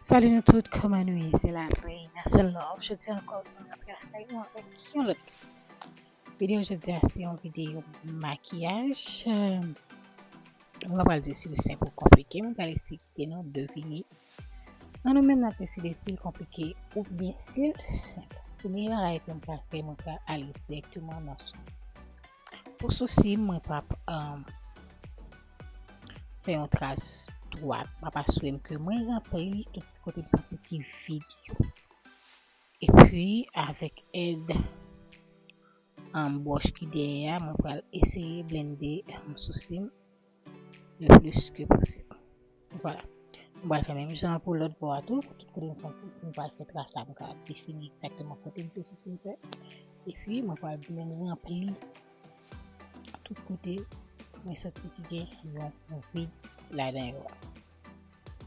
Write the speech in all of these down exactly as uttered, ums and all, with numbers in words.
Salut nou tout, kòman nou ye? Se la Reina Selove. Jodi ankò, mwen rantre lakay nou avèk yon lòt videyo. Videyo jodi a, se yon videyo makiyaj. Mwen pa pral di si l senp ou konplike, mwen pral eseye kite nou devine. An nou menm n ap deside si l konplike oubyen si l senp. Premye bagay ke m pral fè, mwen pral ale dirèkteman nan sousi. Pou sousi, mwen p ap um, fè yon tras dwat. M ap asire m ke mwen ranpli tout ti kote m santi ki vid yo. Epi, avèk èd um, bwòch ki dèyè a, mwen pral eseye blende um, sousi m le plis ke posib. Vwala. Mwen pral fè menm jan pou lòt bò a tou. Tout kote m santi m pral fè tras la, mwen kapab defini egzakteman kote m vle sousi m fè. Epi, mwen pral byen ranpli tout kote mwen santi ki gen yon vid ladan yo a.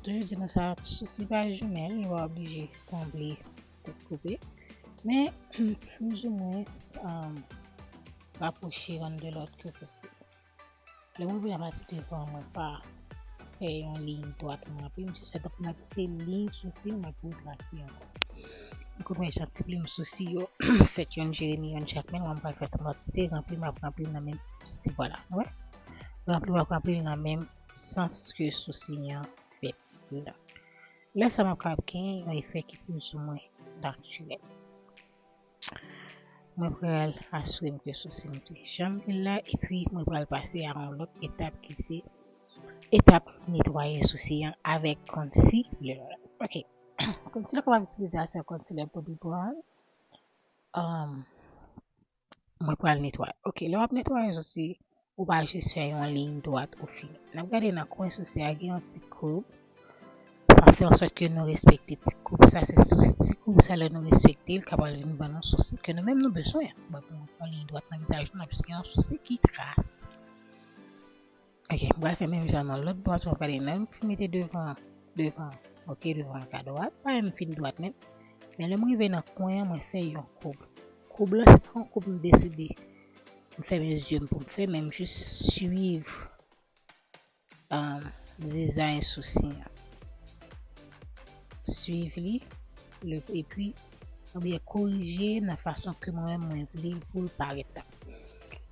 Toujou di nou sa, sousi pa jimèl, li pa oblije sanble tèt koupe. Men, plizoumwen, um, rapwoche youn de lòt ke posib. Lè mwen vin apati devan, mwen pa fè yon liy dwat mwen anpil, m jis fè tankou m ap tise liy sousi m, mwen pou trase ankò. Ou konprann jan ti plim sousi yo fèt, youn Jeremi, youn Jakmèl, mwen pral fè tankou m ap tise, ranpli, m ap ranpli nan menm stil, vwala. Wè? Ranpli, m ap ranpli nan menm sans ke sousi an fèt la. Lè sa m ap kapab gen yon efè ki plizoumwen natirèl. Mwen pral asire m ke sousi m te janm vin la, epi mwen pral pase a yon lòt etap ki se etap netwaye sousi an avèk concealer. Ok. Concealer ke m ap itilize a se yon concealer Bobbi Brown. Um, mwen pral netwaye. Ok, lè w ap netwaye sousi, ou pa jis fè yon liy dwat ou fini. N ap gade nan kwen sousi a gen yon ti koub. M ap fè ansòt ke nou respekte ti koub sa. Se sou ti koub sa, lè nou respekte l, l kapab vin ban nou sousi ke nou menm nou bezwen. Ban nou yon liy dwat nan vizaj nou, n ap jis gen yon sousi ki trase. Ok, m pral fè menm jan nan lòt bò a tou, m ap gade lè m fin mete devan, devan, ok, devan an ka dwat, pa menm fin dwat menm. Men lè m rive nan kwen an, mwen fè yon koub. Koub lan, se pa yon koub m deside m fèmen zye m pou m fè, men m jis swiv um, dizay sousi an. Swiv li, le, epi, oubyen korije nan fason ke mwen menm mwen vle pou l parèt la.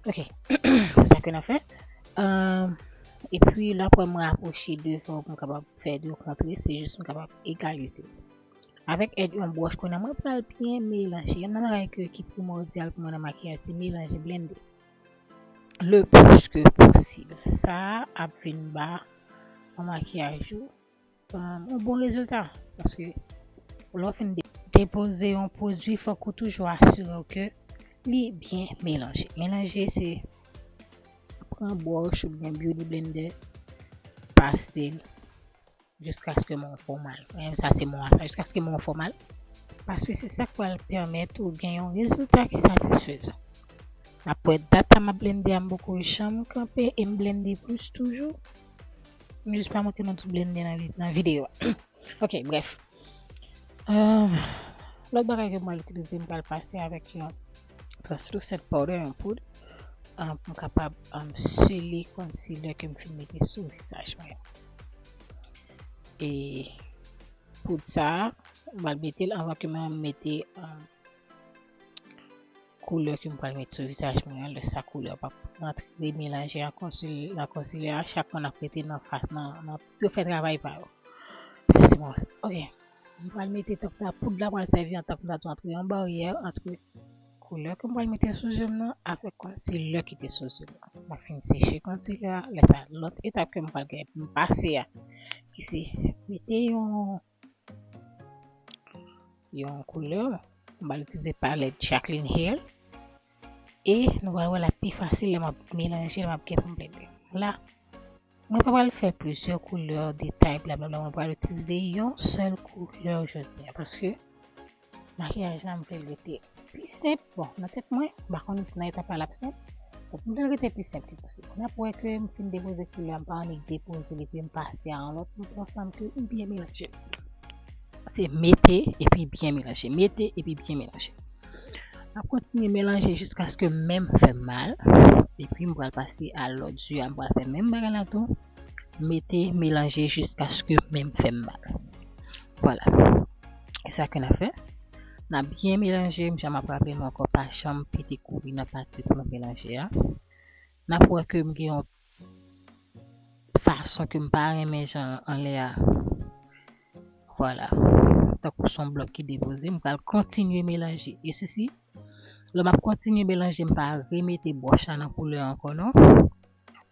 Ok, se sa ke n ap fè. Um, epi, lè w ap wè mwen rapwoche devan pou m kapab fè de kontre, se jis m kapab egalize. Avèk èd yon bwòch, kounye a mwen pral byen melanje. Youn nan bagay ke, ki primòdyal pou mwen nan makiyaj, se melanje, blende le plis ke posib. Sa a ap vin ba yon makiyaj ou, um, yon bon rezilta. Paske lè w fin de-, depoze yon pwodui, fòk ou toujou asire w ke li byen melanje. Melanje, se pran bwòch oubyen beauty blender, pase l jiskaske men w fè w mal. Mwen menm sa se mo a sa, jiskaske men w fè w mal. Paske se sa k pral pèmèt ou gen yon rezilta ki satisfezan. N ap wè dat a m ap blende a, m poko janm kanpe e m blende plis toujou. M jis pa montre nou tout blende nan vi-, nan videyo a. Ok, brèf. Um, lòt bagay ke m pral itilize, m pral pase avèk yon translucent powder, yon poud, um, pou m kapab, um, sele concealer ke m fin mete sou vizaj mwen. E poud sa a, m pral mete l anvan ke mwen mete, um, koulè ke m pral mete sou vizaj mwen an. Lè sa koulè p ap rantre melanje nan conceal-, nan concealer a, chak moun ap rete nan fas, nan, nan, yo fè travay pa yo. Sa se bon sa. Ok. M pral mete tankou sa, poud la pral sèvi antankou sa tou antre yon baryè antre koulè ke m pral mete sou zye m nan avèk concealer ki te sou zye m nan. M ap fin seche concealer a, lè sa lòt etap ke m pral gen pou m pase a, ki se mete yon, yon koulè, m pral itilize palèt Jaclyn Hill. E nou pral wè l ap pi fasil lè m ap melanje, lè m ap gen pou m blende. La, mwen pa pral fè plizyè koulè, detay, blablabla. Mwen pral itilize yon sèl koulè jodi a, paske makiyaj la, m vle l rete pi senp. Bon, nan tèt mwen, m pa konnen si nan etap la l ap senp. Donk, m vle l rete pi senp ke posib. N ap wè ke m fin depoze koulè a, m pa annik depoze l epi m pase a yon lòt, m pran san m ke m byen melanje. Se mete epi byen melanje, mete epi byen melanje. M ap kontinye melanje jiskaske men m fè m mal. Epi m pral pase a lòt zye a, m pral fè menm bagay la tou. Mete, melanje jiskaske men m fè m mal. Vwala. E sa ke n ap fè. N ap byen melanje, m jan m ap raple nou ankò, pa janm pete kouri nan pati pou nou melanje a. N ap wè ke m gen yon fason ke m pa renmen jan anlè a. Vwala. Tankou se yon blòk ki depoze, m pral kontinye melanje. E sesi, lè m ap kontinye melanje, m pa remete bwòch la nan koulè ankò non.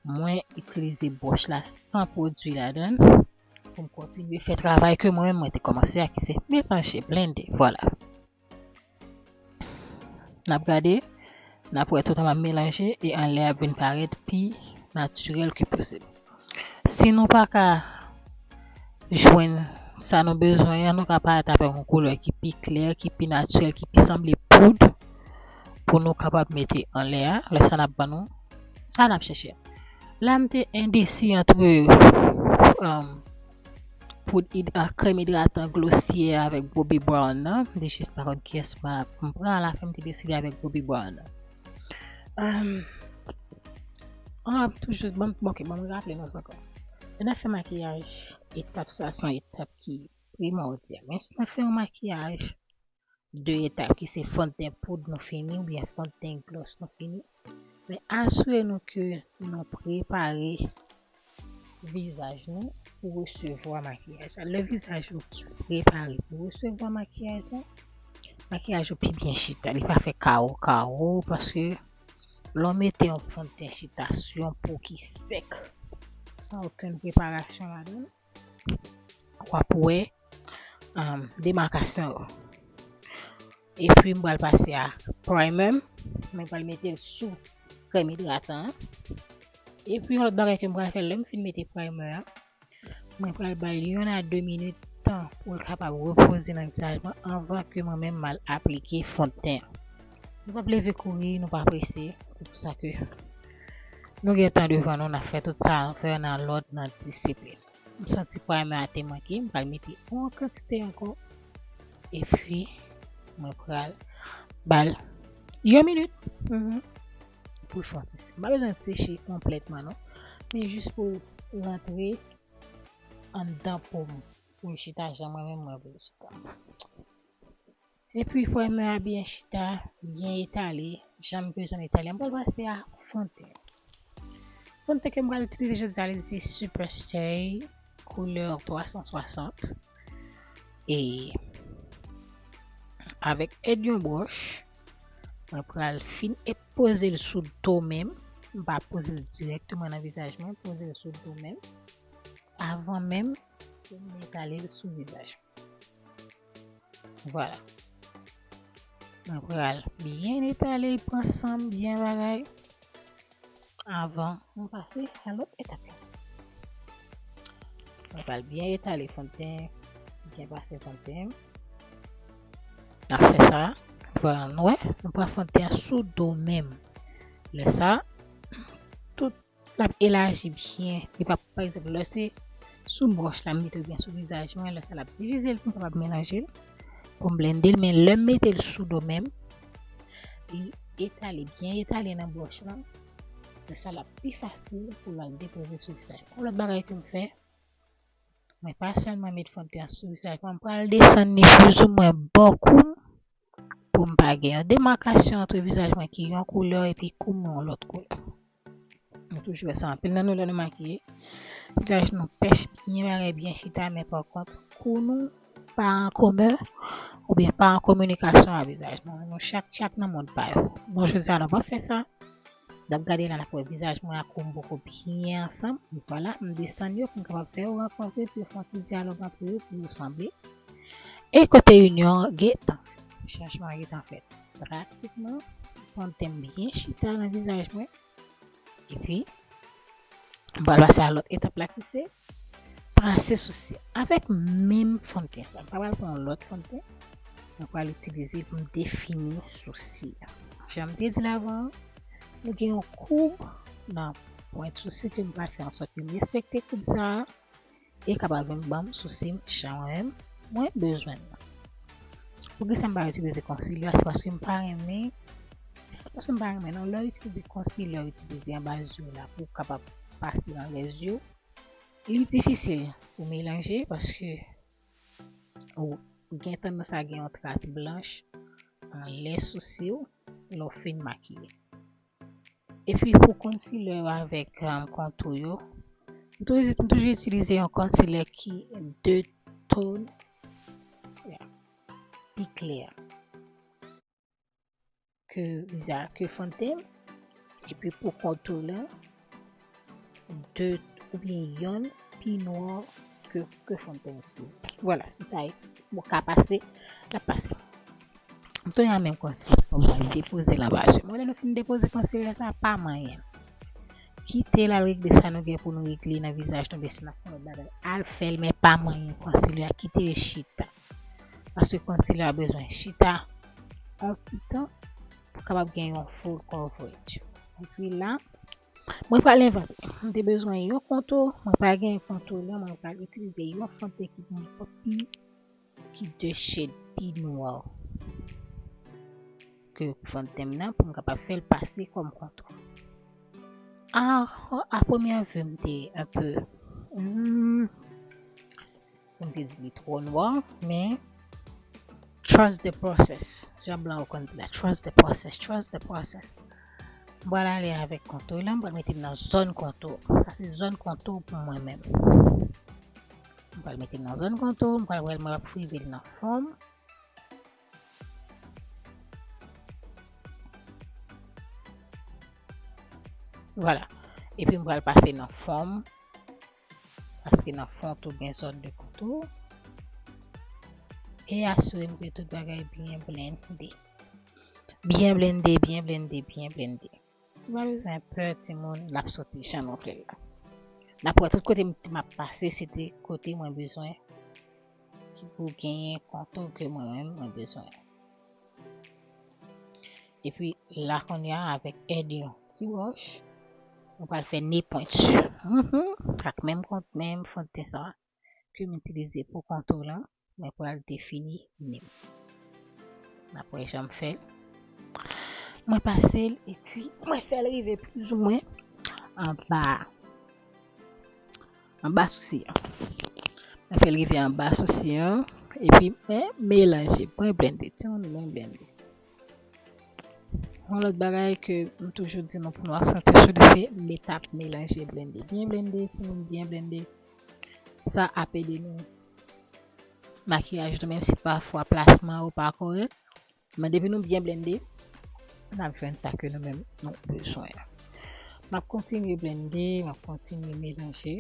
Mwen itilize bwòch la san pwodui ladan l pou m kontinye fè travay ke mwen menm mwen te kòmanse a, ki se melanje, blende. Vwala. N ap gade, n ap wè tout ansanm melanje e anlè a ap vin parèt pi natirèl ke posib. Si nou pa ka jwenn sa nou bezwen an, nou ka parèt avèk yon koulè ki pi klè, ki pi natirèl, ki pi sanble poud pou nou kapab mete anlè a. Lè sa n ap ban nou sa n ap chèche a. La m te endesi antre, um, poud id-, ah, krèm idratan Glossier avèk Bobbi Brown nan. M te jis pa konn kiyès m ap pran, alafen m te deside avèk Bobbi Brown nan. Um, ah, toujou, bon, bon, ok, bon, m raple nou sa ankò. Lè n ap fè makiyaj, etap sa se yon etap ki primòdyal. Menm si n ap fè yon makiyaj de etap ki se fondten poud nou fini oubyen fondten glòs nou fini, men asire nou ke nou prepare vizaj nou pou resevwa makiyaj la. Lè vizaj ou prepare pou resevwa makiyaj la, makiyaj ou pi byen chita. Li pa fè kawo kawo paske lè w mete yon fondten chita sou yon po ki sèk, san okenn preparasyon ladan l, w ap wè, um, demakasyon yo. Epi m pral pase a primer m, mwen pral mete l sou krèm idratan an. Epi yon lòt bagay ke m pral fè lè m fin mete primer a, mwen pral ba l yon a de minit tan pou l kapab repoze nan vizaj mwen anvan ke mwen menm m al aplike fondten an. Nou p ap leve kouri, nou pa prese, se pou sa ke nou gen tan devan nou, n ap fè tout sa nou fè nan lòd, nan disiplin. M santi primer a te manke, m pral mete yon kantite ankò. Epi, mwen pral ba l yon minit. Mhm. Pou l fè yon ti, m pa bezwen seche konplètman non. Men jis pou l rantre anndan po m. Pou l chita jan mwen menm mwen vle l chita. Epi primer a byen chita, byen etale, jan m bezwen l etale. M pral pase a fondten. Fondten ke m pral itilize jodi a, li se Superstay koulè twa san swasant. E avèk èd yon bwòch, mwen pral fin e poze l sou do menm. M pa poze l dirèkteman nan vizaj mwen, poze l sou do menm. Avan menm ke m etale l sou vizaj mwen. Vwala. Mwen pral byen etale, pran san m, byen bagay. Avan mwen pase a lòt etap la. Mwen pral byen etale fondten, byen pase fondten. N ap fè sa. Vwala, nou wè, nou pran fondten an sou do menm. Lè sa, tout l ap elaji byen. Li p ap, pa egzanp, lè se sou bwòch la m mete l oubyen sou vizaj mwen, lè sa l ap divize l pou m kapab melanje l, pou m blende l, men lè m mete l sou do menm, li etale, byen etale nan bwòch lan, lè sa l ap pi fasil pou l al depoze sou vizaj mwen. Yon lòt bagay ke m fè, mwen pa sèlman met fondten an sou vizaj mwen, m pral desann li plizoumwen bò kou m pou m pa gen yon demakasyon ant vizaj mwen ki yon koulè epi kou m yon lòt koulè. Nou toujou wè sa anpil nan nou lè nou makiye. Vizaj nou pèch byen bagay, byen chita, men pa kont kou nou pa an komen oubyen pa an kominikasyon ak vizaj nou. Nou chak, chak nan mond pa yo. Donk jodi a nou p ap fè sa. N ap gade la, n ap wè vizaj mwen ak kou m poko byen ansanm. Vwala, m desann yo pou m kapab fè yo rankontre, pou yo fè yon ti dyalòg antre yo, pou yo sanble. E kote inyon an gentan fèt, chanjman an gentan fèt. Pratikman, fondten m byen chita nan vizaj mwen. Epi, m pral pase a lòt etap la ki se trase sousi avèk menm fondten sa. M pa pral pran yon lòt fondten. Mwen pral itilize l pou m defini sousi a. Jan m te di l avan, nou gen yon koub nan pwent sousi ke m pral fè an sòt ke m respekte koub sa a e kapab vin ban m sousi m jan mwen menm mwen bezwen l nan. Poukisa m pa itilize concealer? Se paske m pa renmen, paske m pa renmen non, lè w itilize concealer, w itilize anba zye w la pou w kapab pase nan rès zye w, li difisil pou melanje paske ou gen tandans a gen yon tras blanch anlè sousi w lè w fin makiye. Epi pou concealer yo avèk, um, contour yo, m toujou, m toujou itilize yon concealer ki de tone, yeah, pi klè ke viza-, ke fond teint m. Epi pou contour la, de oubyen yonn pi nwa ke, ke fond teint m. Vwala, si sa e, bon, ka pase, l ap pase. M tounen a menm concealer pou mwen depoze l anba je m. Mwen, lè nou fin depoze concealer sa, pa manyen l. Kite l al regle sa nou gen pou nou regle nan vizaj nou, oubyen si n ap fè yon lòt bagay. Al fè l, men pa manyen concealer a, kite l chita. Paske concealer a bezwen chita yon ti tan pou kapab gen yon full coverage. Epi la, mwen pral envante. M te bezwen yon contour, mwen pa gen contour la, mwen pral itilize yon fond teint ki gen yon pi, ki de shade pi nwa ke fond teint m nan pou m kapab fè l pase kòm contour. A, a premyè vi, m te un peu, hmm, pou m te di li twò nwa, men trust the process. Jan blan yo konn di la, trust the process, trust the process. M pral ale avèk contour la, m pral mete l nan zòn contour. Sa se zòn contour pou mwen menm. M pral mete l nan zòn contour, m pral wè, mwen ap rive l nan fon m. Vwala. Epi m pral pase nan fon m. Paske nan fon tou gen zòn de contour. E asire m ke tout bagay byen blende. Byen blende, byen blende, byen blende. Ou pa bezwen pè, timoun, l ap soti jan nou vle l la. N ap wè tout kote m, m ap pase, se de kote mwen bezwen, ki pou genyen contour ke mwen menm mwen bezwen. Epi la kounye a, avèk èd yon ti wòch, nou pral fè ne pwenti. Mhm. Ak menm kont, menm fond teint sa ke m itilize pou contour lan, mwen pral defini ne m. N ap wè jan m fè l. Mwen pase l epi mwen fè l rive plizoumwen anba, anba sousi an. Mwen fè l rive anba sousi an epi mwen melanje, mwen blende, timoun, mwen blende. Yon lòt bagay ke m toujou di nou pou nou aksantye sou li, se etap melanje, blende. Byen blende, timoun, byen blende. Sa ap ede nou makiyaj nou, menm si pafwa plasman yo pa kòrèk. Men depi nou byen blende, n ap jwenn sa ke nou menm nou bezwen an. M ap kontinye blende, m ap kontinye melanje.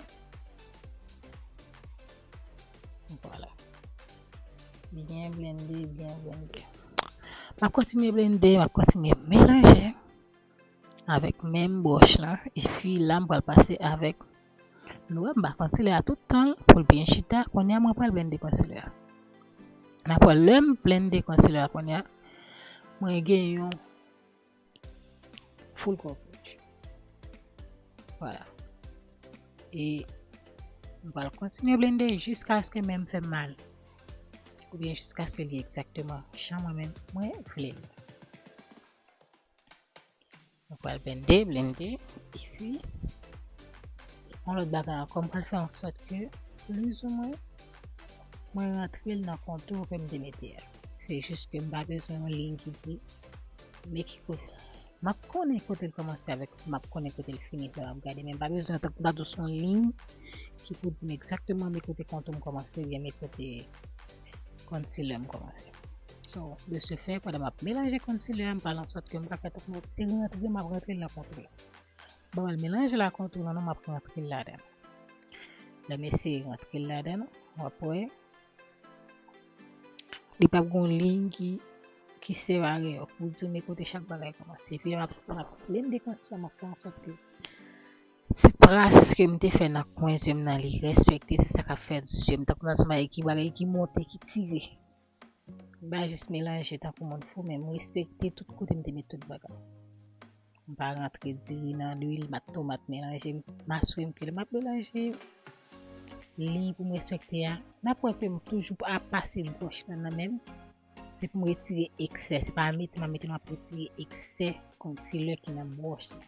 Vwala. Byen blende, byen blende. M ap kontinye blende, m ap kontinye melanje avèk menm bwòch lan. Epi la, m pral pase avèk, nou wè, m ba concealer a tout tan l pou l byen chita. Kounye a, mwen pral blende concealer a. N ap wè lè m blende concealer a kounye a, mwen gen yon full coverage. Vwala. E m pral kontinye blende jiskaske men m fè m mal. Oubyen jiskaske li egzakteman jan mwen menm mwen vle l. Mwen pral blende, blende. Epi, yon lòt bagay ankò, m pral fè an sòt ke, plizoumwen, mwen rantre l nan kontou ke m te mete a. Se jis ke m pa bezwen yon liy ki di, men ki kote. M ap konnen kote l kòmanse avèk, m ap konnen kote l fini, lè m ap gade, men m pa bezwen tankou m ta di w se yon liy ki pou di m egzakteman men kote kontou m kòmanse, oubyen men kote concealer m kòmanse. So, de ce fait, pandan m ap melanje concealer a, m pral an sòt ke m ka fè tankou se rantre m ap rantre l nan kontou la. M pa pral melanje la kontou la non, m ap rantre l ladan. Lè m eseye rantre l ladan, w ap wè, li p ap gen yon liy ki, ki separe yo pou di w men kote chak bagay kòmanse. Epi lè m ap, m ap blende concealer, m ap fè an sòt ke ti tras ke m te fè nan kwen zye m nan, li respekte, se sa k ap fè zye m tankou nan yon bagay ki, bagay ki monte, ki tire. M pa jis melanje tankou moun fou, men m respekte tout kote m te met tout bagay. M pa rantre diri nan lwil, m ap tomat melanje, m asire m ke lè m ap melanje liy pou m respekte a, n ap wè ke m toujou ap pase bwòch lan nan men m. Se pou m retire eksè, se pa mete m ap mete, m ap retire eksè concealer ki nan bwòch lan.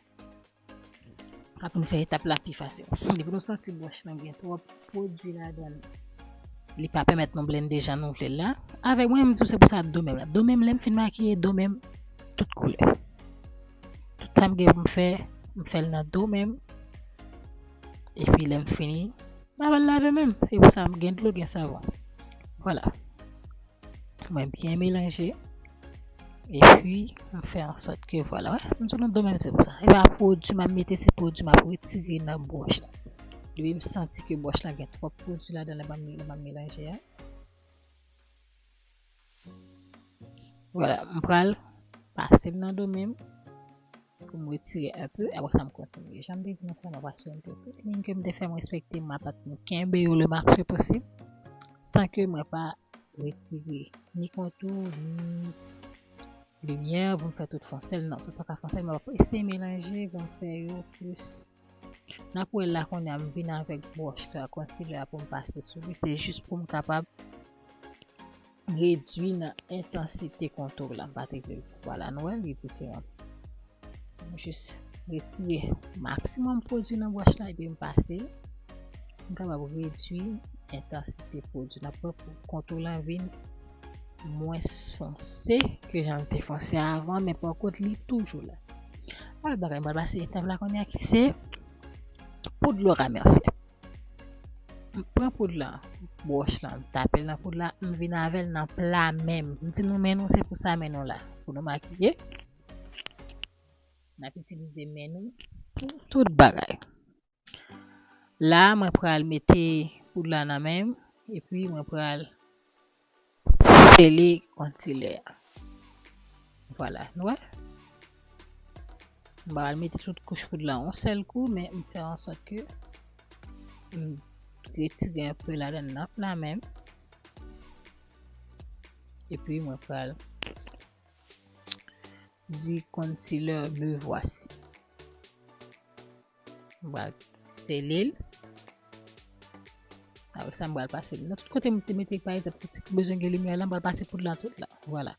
K ap vin fè etap la pi fasil. Depi nou santi bwòch lan gen twòp pwodui ladan l, li pa pèmèt nou blende jan nou vle l la. Avèk mwen, m di w se pou sa do menm la. Do menm, lè m fin makiye do menm, tout koulè. Tout sa m gen pou m fè, m fè l nan do menm. Epi lè m fini, m ap al lave menm. E pou sa, m gen dlo, gen savon. Vwala. Mwen byen melanje. Epi, m fè an sòt ke, vwala, wè. M di w nan do menm, se pou sa. E pa pwodui m ap mete, se pwodui m ap retire nan bwòch la. Depi m santi ke bwòch la gen twòp pwodui ladan l, lè m ap, lè m ap melanje a. Vwala, m pral pase l nan do menm pou m retire enpe. Apre sa, m kontinye. Jan m te di nan kòmansman, m te tout liy ke m te fè, m respekte, m pa t, m kenbe yo le max ke posib, san ke mwen pa retire ni kontou, ni limyè pou m fè tout fè yon sèl. Non, tout pa ka fè yon sèl, men m ap eseye melanje pou m fè yo plis. N ap wè la kounye a, m vin avèk bwòch la, concealer a pou m pase sou li. Se jis pou m kapab redui nan entansite kontou la. M pa t rive. Vwala, nou wè, li diferan. M jis retire maksimòm pwodui nan bwòch la epi m pase l. M kapab redui entansite pwodui n ap pran pou kontou la vin mwens fonse ke jan l te fonse avan, men pa kont li toujou la. Yon lòt bagay, m pral pase etap la kounye a ki se poud Laura Mercier. M pran poud la, bwòch la, m tape l nan poud la, m vin avè l nan pla men m. M di nou men nou, se pou sa men nou la, pou nou makiye. N ap itilize men nou pou tout bagay. La, mwen pral mete poud la nan men m, epi mwen pral sele concealer a. Vwala, nou wè? M pa pral mete tout kouch poud la yon sèl kou, men m fè an sòt ke m retire enpe ladan l nan pla men m. Epi mwen pral di concealer me voici. M pral sele l. Apre sa, m pral pase l nan tout kote m te mete, pa egzanp, kote ki bezwen gen limyè la, m pral pase poud la tout la. Vwala.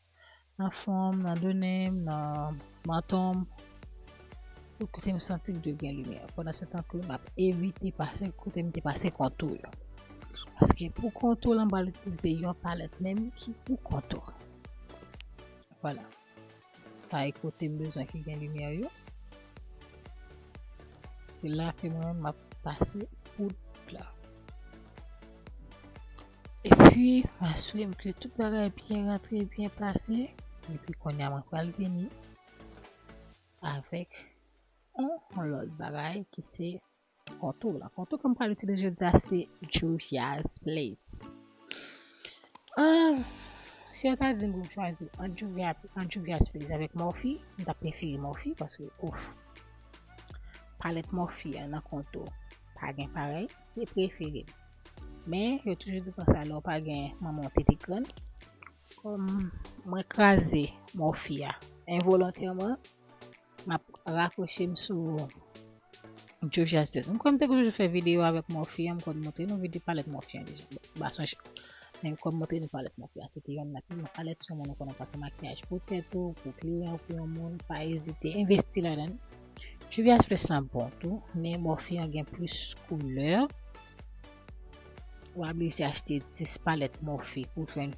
Nan fwon m, nan do nen m, nan manton m, tout kote m santi k dwe gen limyè. Pandan se tan ke m ap evite pase kote m te pase kontou yo. Paske pou kontou la, m pral itilize yon palèt menm ki pou kontou. Vwala. Sa e kote m bezwen ki gen limyè yo. Se la ke mwen menm m ap pase poud la. Epi, m asire m ke tout bagay byen rantre, byen pase. Epi, kounye a, mwen pral vini avèk yon lòt bagay ki se kontou la. Kontou ke m pral itilize jodi a se Juvia's Place. Ah, si yo ta di m pou m chwazi ant Juvia, ant Juvia's Place avèk Morphe, m ta prefere Morphe paske, ouf, palèt Morphe a nan kontou pa gen parèy, se prefere m. Men, yo toujou di konsa, lè w pa gen manman w tete grann. Kòm mwen kraze Morphe a envolontèman, m ap rakwoche m sou Juvia's Place. M kwè m te toujou fè videyo avèk Morphe an, m konn montre nou videyo palèt Morphe an deja. M pa sonje. Men m kwè m montre nou palèt Morphe an. Se te yonn nan pi bon palèt, si yon moun ou konnen w pa fè makiyaj pou tèt ou, pou kliyan, pou yon moun, pa ezite, envesti ladan l. Juvia's Place lan bon tou, men Morphe an gen plis koulè. W oblije achte dis palèt Morphe pou jwenn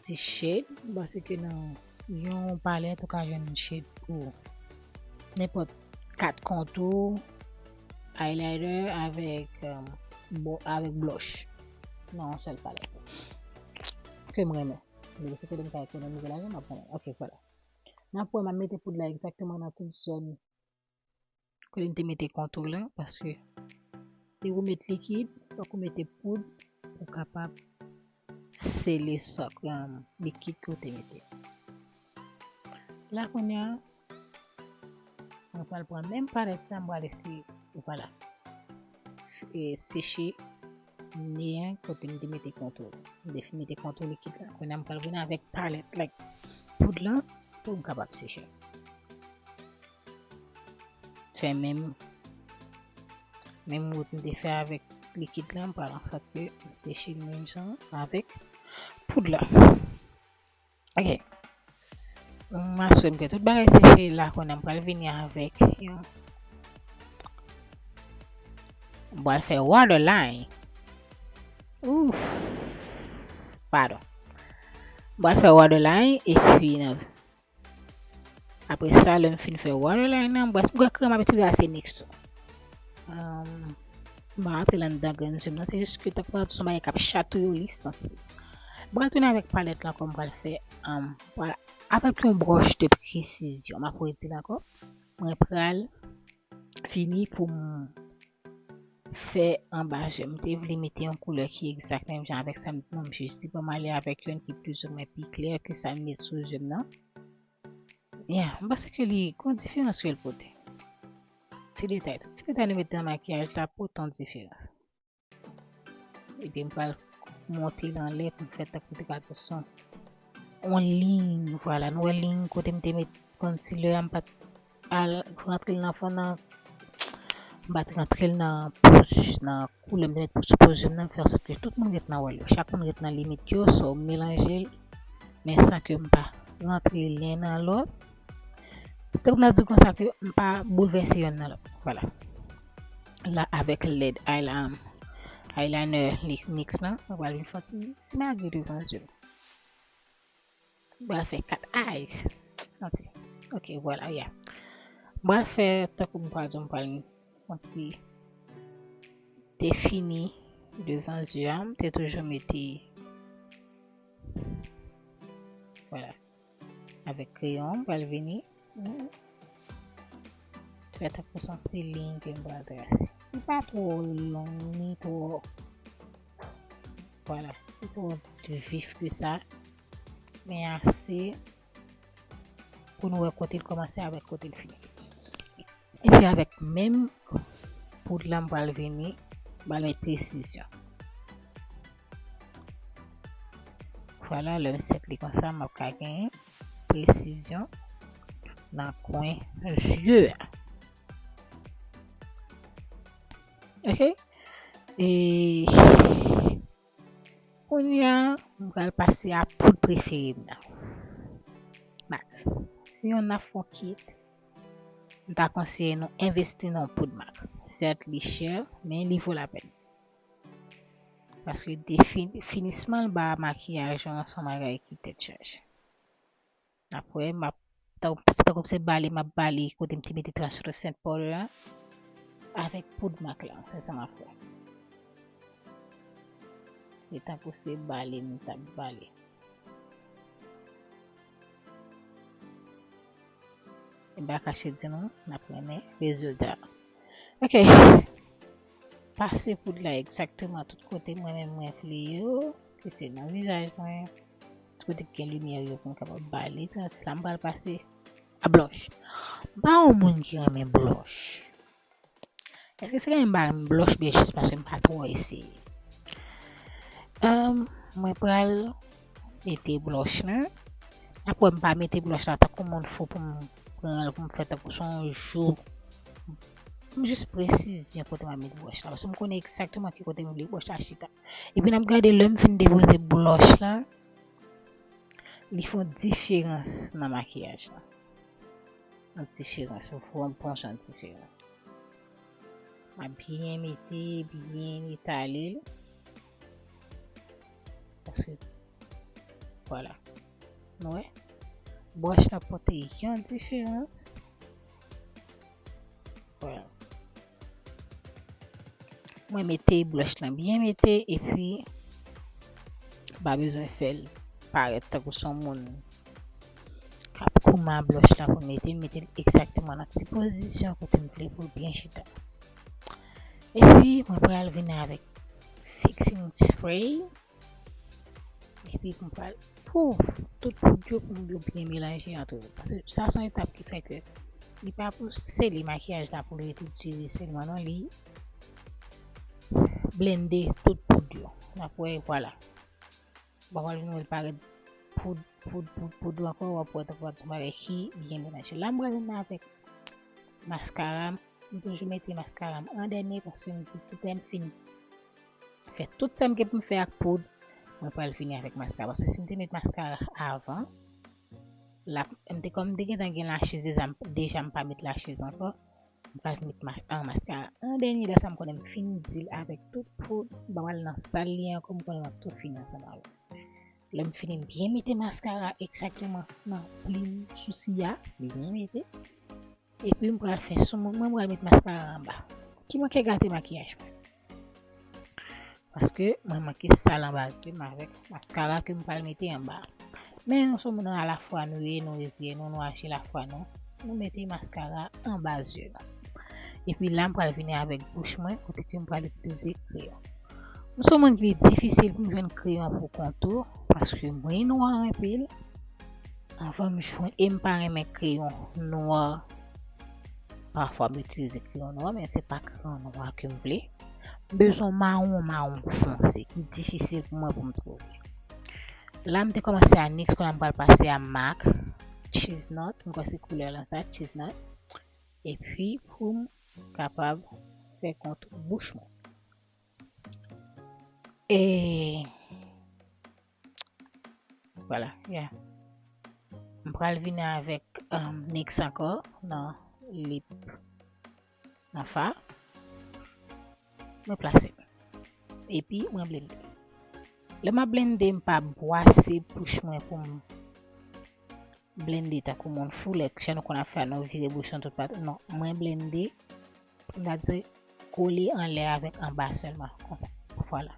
dis shade, m panse ke nan yon palèt ou ka jwenn shade pou nenpòt kat kontou, eyeliner avèk, um, bo-, avèk blush nan yon sèl palèt. Ke m renmen. Men se kote m ka ekonomize lajan, m ap renmen. Ok, vwala. N ap wè m ap mete poud la egzakteman nan tout zòn kote m te mete kontou la, paske depi w met likid, fòk ou mete poud pou kapab sele sa, um, likid ke w te mete. La kounye a, mwen pral pran menm palèt sa, m pral eseye, vwala, e, seche nen an kote m te mete kontou. M te fin mete kontou likid la. Kounye a, m pral vin avèk palèt, like, poud lan, pou m kapab seche. Fè menm, menm wout m te fè avèk likid la, m pral an sòt ke m seche l menm jan avèk poud la. Ok. M aswè m fè tout bagay seche la, kounye a m pral vini avèk yon, m pral fè waterline. Ouf. Padon. M pral fè waterline epi nan apre sa, lè m fin fè waterline nan, m pral, m pral kreyòm m ap itilize a se NYX tou. M pa rantre l anndan grenn zye m nan, se jis ke tankou m ap di w se yon bagay k ap chatouye w, li sanse. M pral tounen avèk palèt la ankò, m pral fè, m pral avèk yon bròch de presizyon, m ap redi l ankò. Mwen pral vini pou m fè anba je m. M te vle mete yon koulè ki egzak menm jan avèk sa m, non, m jis di ban m ale avèk youn ki plizoumwen pi klè ke sa m met sou je m nan. Yeah, m panse ke li gon diferans ke l pote. Ti detay, tout ti detay nou mete nan makiyaj la pote yon diferans. Epi m pral monte l anlè pou m fè tankou te ka di w se yon liy, vwala, nou wè liy kote m te met concealer a, m pa t al rantre l nan fon nan, m pa t rantre l nan pòch, nan koulè m te met pou sou po je m nan, fè ansòt ke tout moun ret nan wòl yo, chak moun ret nan limit yo, so m melanje l, men san ke m pa rantre len nan lòt. Se tankou m ta di w konsa ke m pa boulvèse yonn nan lòt. Vwala. La, avèk lèd eyeliner, eyeliner NYX lan, mwen pral vin fè yon ti simage devan zye m. Mwen pral fè kat eyes. Yon ti. Ok, vwala, yeah. Mwen pral fè, tankou m pral di w, mwen pral fè yon ti defini devan zye a. M te toujou mete, vwala. Avèk kreyon, m pral vini. Fè tankou se yon ti liy ke m pral trase. Li pa twò long, ni twò, vwala, li twò vif ke sa. Men ase pou nou wè kote l kòmanse avèk kote l fini. Epi avèk menm poud la, m pral vini, m pral met presizyon. Vwala, lè m sèt li konsa, m ap ka genyen presizyon nan kwen zye a. Ok? E kounye a, m pral pase a poud prefere m nan. MAC. Si nou ap fè yon kit, m ta konseye nou envesti nan yon poud MAC. Sèt, li chè, men li vo lapèn. Paske defi-, finisman l ba makiyaj lan se yon bagay ki tèt chaje. Apre, m ap, tankou, se tankou se bale, m ap bale kote m te mete translucent powder la avèk poud MAC la. Se sa m ap fè. Se tankou se bale m t ap bale. M pa kache di nou, n ap renmen rezilta. Ok. Pase poud la egzakteman tout kote mwen menm mwen vle yo, ke se nan vizaj mwen, tout kote ki gen limyè yo pou m kapab bale, tranki la, m pral pase a blush. M pa yon moun ki renmen blush. Èske se gen m pa renmen blush, byen jis paske m pa twò eseye? Ahn, mwen pral mete blush lan. Apre, m pa mete blush lan tankou moun fou pou m pran l, pou m fè tankou se yon jou. M jis presizyon kote m ap met blush lan. Paske m konnen egzakteman ki kote m vle blush la chita. Epi n ap gade lè m fin depoze blush lan, li fè yon diferans nan makiyaj lan. Yon diferans, yon bon jan diferans. M ap byen mete, byen etale l. Paske, vwala. Nou wè? Blush lan pote yon diferans. Vwala. Mwen mete blush lan byen mete, epi m pa bezwen fè l parèt tankou se yon moun k ap kouman blush lan pou m mete l, mete l egzakteman nan ti pozisyon kote m vle pou l byen chita. Epi, mwen pral vin avèk fixing spray. Epi, mwen pral pouf tout poud yo pou m yo byen melanje antre yo. Paske sa se yon etap ki fè ke li pa pou sele makiyaj la pou l rete dire sèlman, non, li blende tout poud yo. N ap wè, vwala. Bon, w ap vin wè l parèt poud, poud, poud, poud ankò, w ap wè tankou se yon bagay ki byen melanje. La, m pral vin avèk maskara m. M toujou mete maskara m an dènye paske m di tout lè m fin fè tout sa m gen pou m fè ak poud, mwen pral vini avèk maskara. Paske si m te met maskara avan, la, m te, kòm m te gentan gen lachiz deja, m, deja m pa met lachiz ankò. M pral met ma- an maskara an dènye, lè sa m konnen m fin deal avèk tout poud. M pa pral nan sal li ankò, m konnen m ap tou fini ansanm avè l. Lè m fini, m byen mete maskara egzakteman nan plim sousi a, byen mete. Epi m pral fè sou moun mwen, m pral met maskara anba. Ki manke gate makiyaj mwen. Paske mwen manke sal anba zye m avèk maskara ke m pral mete anba. Men nou se moun alafwa nou ye, nou reziye nou, nou aji lafwa nou. Nou mete maskara anba zye nou. Epi la, m pral vini avèk bouch mwen, kote ke m pral itilize kreyon. M se moun ki li difisil pou m jwenn kreyon pou kontou, paske mwen nwa anpil. Anvan m jwenn, e m pa renmen kreyon nwa. Pafwa m itilize kreyon nwa, men se pa kreyon nwa ke m vle. M bezwen mawon, mawon fonse, ki difisil pou mwen pou m twouve. La, m te kòmanse a NYX, kounye a m pral pase a MAC, Chestnut, m kwè se koulè lan sa, Chestnut. Epi, pou m kapab fè kontou bouch mwen. E vwala, yeah. M pral vini avèk um, NYX ankò nan lip nan fa. Mwen plase. Epi mwen blende. Lè m ap blende, m pa bwase bouch mwen pou m blende tankou moun fou, lè jan nou konn ap fè a, nou vire bouch nou tout patou. Non, mwen blende, m ta di kole anlè avèk anba sèlman, konsa. Vwala.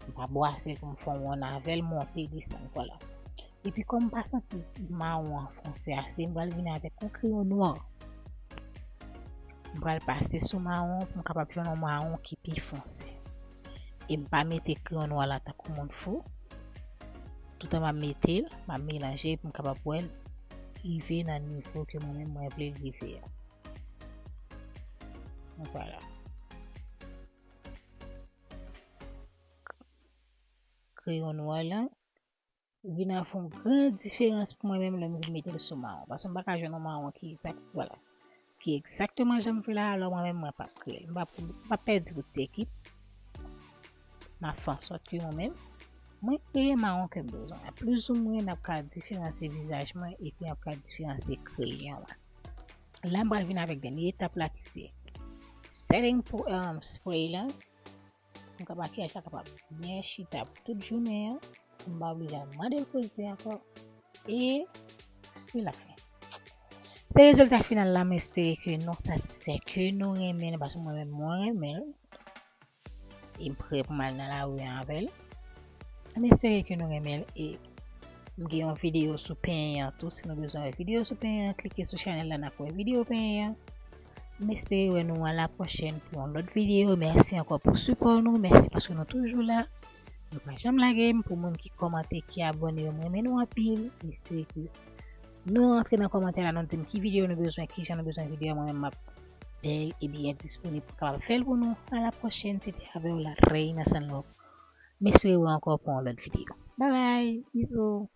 M pa bwase l pou m fè yon wonn avè l, monte, desann, vwala. Epi kòm m pa santi mawon an fonse ase, m pral vini avèk yon kreyon nwa. M pral pase sou mawon pou m kapab jwenn yon mawon ki pi fonse. E m pa mete kreyon nwa la tankou moun fou. Toutan m ap mete l, m ap melanje pou m kapab wè l rive nan nivo ke mwen menm mwen vle l rive a. Vwala. Kreyon nwa la vin ap fè yon gran diferans pou mwen menm lè m vin mete l sou mawon. Paske m pa ka jwenn yon mawon ki egzak, vwala, ki egzakteman jan m vle la, alò mwen menm mwen p ap kreye. M p ap, m p ap pèdi pou ti ekip. M ap fè ansòt ke mwen menm, mwen kreye mawon ke m bezwen an. Plizoumwen, n ap ka diferansye vizaj mwen epi n ap ka diferansye kreyon an. La, m pral vin avèk dènye etap la ki se setting pou, um, spray la. Pou ka makiyaj la kapab byen chita pou tout jounen an, san m pa oblije al mande l poze ankò. E se lafen. Se rezilta final la, m espere ke nou satisfè, ke nou renmen l, paske mwen menm mwen renmen l. E m prè pou m al nan lari an avè l. M espere ke nou renmen l e m gen yon videyo sou penyen an tou. Si nou bezwen wè videyo sou penyen an, klike sou chanèl la, n ap wè videyo penyen an. M espere wè nou a la pwochèn pou yon lòt videyo. Mèsi ankò pou sipò nou. Mèsi paske nou toujou la. Nou pa janm lage m. Pou moun ki kòmante, ki abòne yo, m renmen nou anpil. M espere ke nou rantre nan kòmantè la, nou di m ki videyo nou bezwen, ki jan nou bezwen videyo, mwen menm m ap bèl e byen disponib pou kapab fè l pou nou. A la pwochèn, se te avè w la Reina San Lòk. M espere wè ankò pou yon lòt videyo. Babay, bizou.